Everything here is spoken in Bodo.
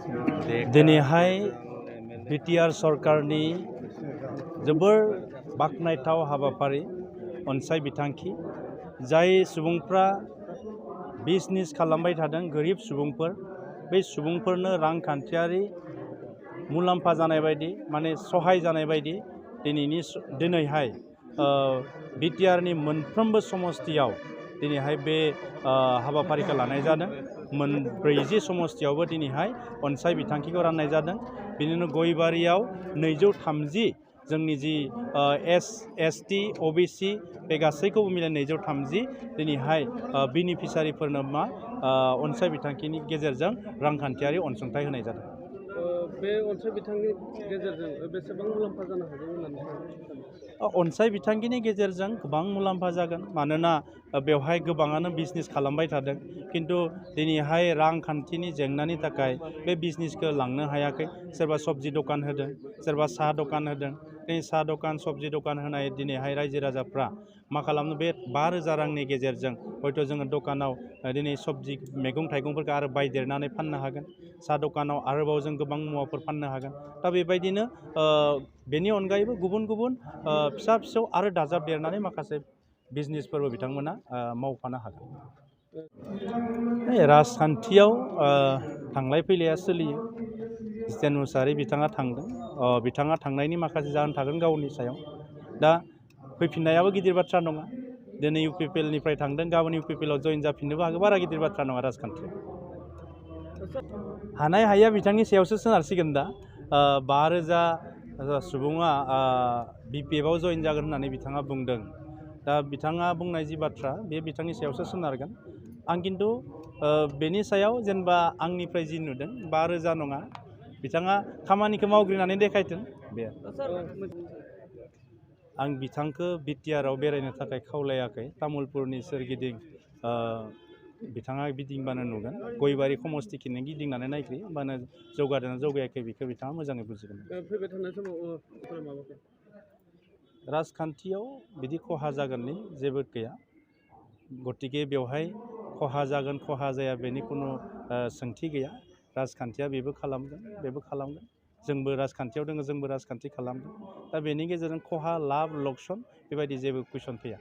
दिनैहाय बिटिआर सरकारनि जोबोर बाख्नायथाव हाबाफारि अनसाय बिथांखि जाय सुबुंफ्रा बिजनेस खालामबाय थादों गोरिब सुबुंफोर बे सुबुंफोरनो रांखान्थियारि मुलाम्फा जानाय बायदि माने सहाय जानाय बायदि दिनैहाय बिटिआरनि मोनफ्रोमबो समस्तियाव दिनैहाय बे हाबाफारिखौ लानाय जादों। 40 समस्तियावबो दिनैहाय अनसाय बिथांखिखौ राननाय जादों। बिनिनो गयबारियाव 230 जोंनि जि एसटि ओबिसि बे गासैखौबो मिलाय 230 दिनैहाय बेनिफिसारिफोरनो अनसाय बिथांखिनि गेजेरजों रांखान्थियारि अनसुंथाइ होनाय जादों। बे अनसाय बिथांखिनि गेजेरजों बेसेबां मुलाम्फा जानो हागोन होननानै अनसाय बिथांखिनि गेजेरजों गोबां मुलाम्फा जागोन मानोना बेवहाय गोबाङानो बिजनेस खालामबाय थादों किन्तु दिनैहाय रांखान्थिनि जेंनानि थाखाय बे बिजनेसखौ लांनो हायाखै। सोरबा सबजि दखान होदों, सोरबा साहा दखान होदों। साहा दखान सबजि दखान होनाय दिनैहाय रायजो राजाफ्रा मा खालामनो बे 5,000 रांनि गेजेरजों हयथ' जोङो दखानाव दिनै सबजि मैगं थाइगंफोरखौ आरो बायदेरनानै फाननो हागोन। साहा दखानाव आरोबाव जों गोबां मुवाफोर फाननो हागोन। दा बेबायदिनो बेनि अनगायैबो गुबुन गुबुन फिसा फिसौ आरो दाजाबदेरनानै माखासे बिजनेसफोरबो बिथांमोना मावफानो हागोन। राजखान्थियाव थांलाय फैलाया सोलियो। जितेन मुसाहारि बिथाङा थांदों। बिथाङा थांनायनि माखासे जाहोन थागोन गावनि सायाव। दा फैफिननायाबो गिदिर बाथ्रा नङा। दिनै इउपिपिएलनिफ्राय थांदों, गाबोन इउपिपिएलआव जइन जाफिननोबो हागौ। बारा गिदिर बाथ्रा नङा राजखान्थियाव। हानाय हायिया बिथांनि सायावसो सोनारसिगोन दा। 5,000 सुबुङा बिपिएफआव जइन जागोन होननानै बिथाङा बुंदों। दा बिथाङा बुंनाय जि बाथ्रा बे बिथांनि सायावसो सोनारगोन। आं किन्तु बेनि सायाव जेनेबा आंनिफ्राय जि नुदों 5,000 नङा, बिथाङा खामानिखौ मावग्रोनानै देखायथों बे। आं बिथांखौ बिटिआरआव बेरायनो थाखाय खावलायाखै। तामुलपुरनि सोरगिदिं बिथाङा गिदिंबानो नुगोन। गयबारि समस्तिखौनो गिदिंनानै नायग्रोयो, होमबानो जौगादोंना जौगायाखै बेखौ बिथाङा मोजाङै बुजिगोन। फैबाय थानाय समाव माबाफोर राजखान्थियाव बिदि खहा जागोननि जेबो गैया। गतिके बेवहाय खहा जागोन खहा जाया बेनि खुनु सोंथि गैया। राजखान्थिया बेबो खालामगोन बेबो खालामगोन। जोंबो राजखान्थियाव दङ, जोंबो राजखान्थि खालामगोन। दा बेनि गेजेरजों खहा लाब लकसन बेबायदि जेबो कुइसन फैया।